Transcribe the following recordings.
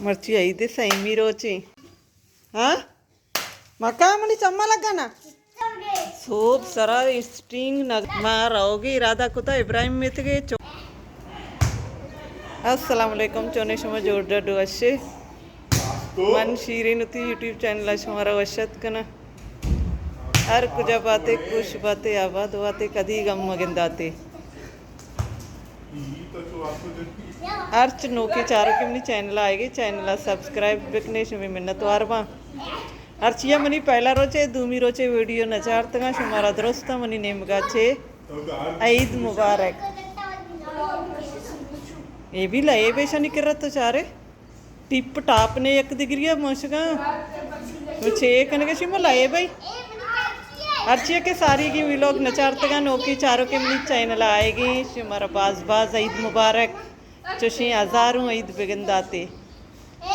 مرچی عید سیمی روچیں۔ ہاں؟ مکا منی چما لگا نا۔ سوب سرا اسٹینگ نگ-، ما روگی ارادہ کتا ابراہیم میتگے چو-، السلام علیکم، چونے شما جوڑ ڈڈ وشے؟ من شیرین تی یوٹیوب چینل شما را وشت کنا۔ ہر کجا باتے، خوش باتے، آباد باتے، کدی غم مگنداتے۔ ہرچ نوکیں چاروکے منی چینل ءَ آئیگے، چینل ءَ سبسکرائب بکنے، شمے منتوار باں۔ ہرچی ءَ منی پہلا روچے، دومی روچے ویڈیو نہ چارتگاں، شمارا درستاں منی نیمگا چے عید مبارک۔ اے بھی لئے بیشانی کرت تو چارے۔ ٹپ ٹاپ نے یک دگری ءَ موشگاں۔ تو چے کنگے شما لائے بھائی؟ ہرچی کہ ساری گی ویلوگ نچارتگاں، نوکی چاروکے منی چینل ءَ آئیگی، شمارا باز باز عید مبارک۔ چوشیں ہزاروں عید بگنداتے۔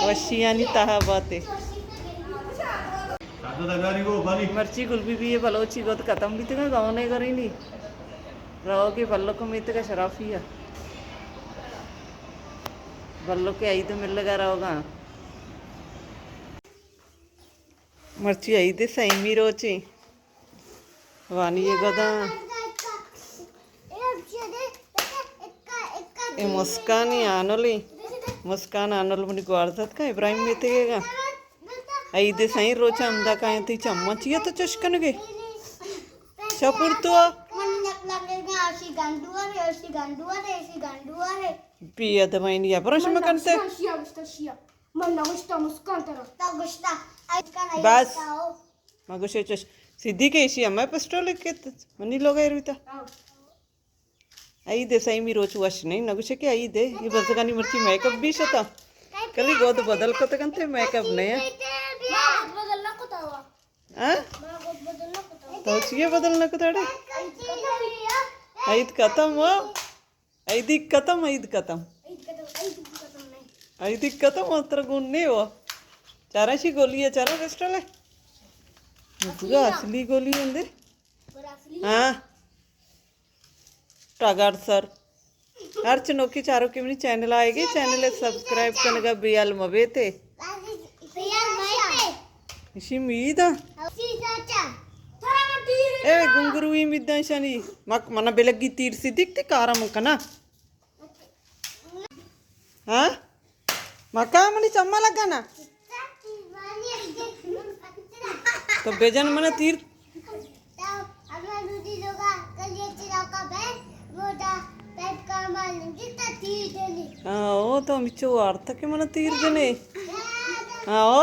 وشیانی تہا باتے۔ مرچی گل بی بی بلوچی گد ختم بیتگاں، گونے گرینی۔ روگی بلک میتگا شرافی ءَ۔ بلک عید ملگا روگاں۔ مرچی عید سیمی روچیں۔ وانی یہ گداں۔ اے مسکانی آنلی۔ مسکان آنل منی گوارزت کا ابراہیم میتے گا۔ عید سائیں روچا ہمدا کائیں تی چمچی تو چش کنگے۔ شپور تو۔ من نک لگے گا، اشی گنڈو رے، اشی گنڈو رے، اشی گنڈو رے۔ بی ادبائیں یا برش مکنتے۔ شیا گشتا، شیا۔ من نہ گشتا مسکان ترا۔ تا گشتا۔ بس۔ ما گوشے چش۔ صدیق ایشی ہمے پسٹول کت۔ منی لوگ ایر بیتا۔ ہاں۔ عید سیمی روچ وش نہیں، نہ گوشے کہ عید ہے۔ یہ بزگانی مرچی میک اپ بھی شتا۔ کلی گود بدل کت کنتے میک اپ نہیں ہے۔ ہاں؟ تو چیئے بدل نہ کتاڑے؟ عید ختم ہوا۔ عید ختم، عید ختم۔ عید ختم، عید ختم نہیں۔ عید ختم، ترا گون نہیں ہوا۔ چارا شی گولی ہے، چارا پسٹول ہے۔ مزگا اصلی گولی ہندے۔ ہاں۔ ٹاگار سر۔ ہرچ نوکی چاروکے منی چینل آئیگی، چینل سبسکرائب کنگا بیال مبیتے۔ اشی میداں۔ اے گنگروی میداں شانی۔ مک منا بلگی تیر سی دیکھتے کارا من کنا۔ ہاں؟ مکا منی چما لگا نا۔ تو بجن منا تیر۔ ہاں، او تو مچو وارتا کہ منا تیر جنے۔ ہاں، او۔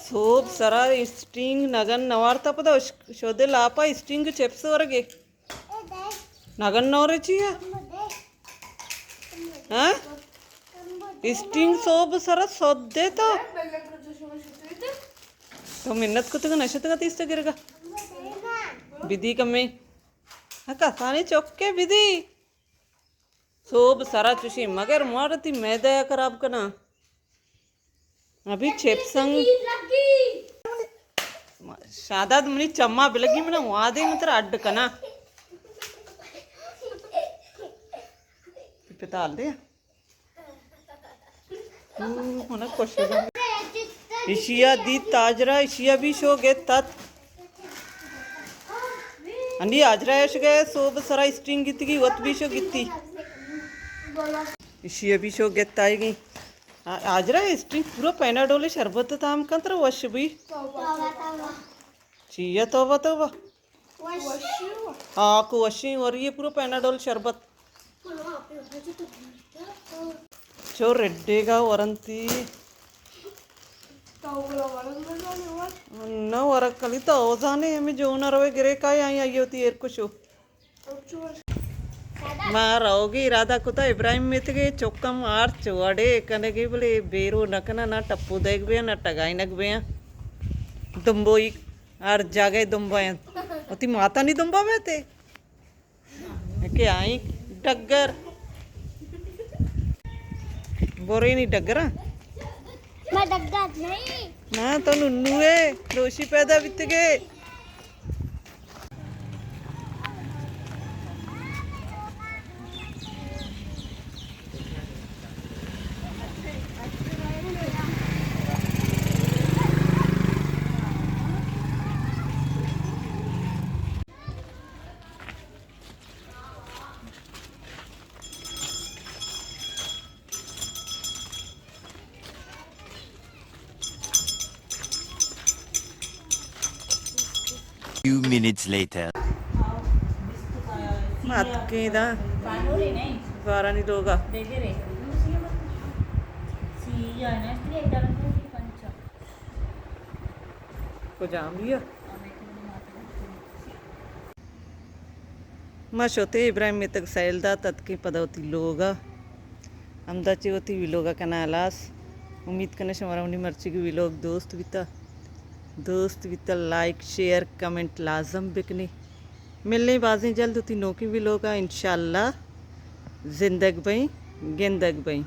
سوب سرا اسٹینگ نگن نوارتا پدا اش-، شودے لاپا اسٹینگ چپس ورگے۔ نگن نورے چی ہے؟ ہاں؟ اسٹینگ سوب سرا سود دے تو۔ تو منت کتگ نشتگ تیست گرگا۔ بدی کمے۔ ہاں، کسانی چوکے بدی۔ سوب سرا چوشیں مگر مارتی میدہ خراب کنا۔ ابھی چپسنگ۔ شاداد منی چما بلگی منا وادے متر اڈ کنا۔ پتال دے۔ او، منا خوش ہو۔ اشیا دی تاجرا، اشیا بھی شو گت تت۔ انی آجرا اش گئے، سوب سرا اسٹینگ گیتی گی، وت بھی شو گیتی۔ اشیا بھی شو گت آئے گی۔ آ-، آجرا اسٹینگ پورا پیناڈول شربت تام کن تر وش بھی۔ توبہ، توبہ۔ چیا توبہ، توبہ۔ آ کو وشیں وری پورا پیناڈول شربت۔ چو ریڈے گا ورنتی۔ نہ ورک کلی تو اوزانے ہمیں جو نہ روے گرے کا آئی آئی ہوتی ایر کشو۔ ما روگی ارادہ کتا ابراہیم میتگے چکم آرچ وڑے کنگے بلے بیرو نہ کنا، نہ ٹپو دیگ بیا، نہ ٹگائنگ بیا۔ دمبوئی ہر جاگہ دمبا انت۔ وتی ماتانی دمبا بیتے۔ کہ آئی ڈگر۔ بورینی ڈگر ہاں؟ ما ڈگر نہیں۔ نا تو ننو ہے، دوشی پیدا بیتگے۔ Few minutes later. ما اتکیں داں گوارانی لوگا۔ کجام بیا؟ ما شتے ابراہیم میتگ سیل دات، اتکیں پدا وتی لوگا۔ ہمدا چہ وتی ویلوگ ء کناں ہلاس۔ امیت کناں شمارا منی مرچیگی ویلوگ دوست بیتا۔ دوست بیتا، لائک، شیئر، کمنٹ لازم بکنی۔ ملیں بازیں جلد وتی نوکیں ویلوگ ء انشاءاللہ۔ زندگ بئیں، گندگ بئیں۔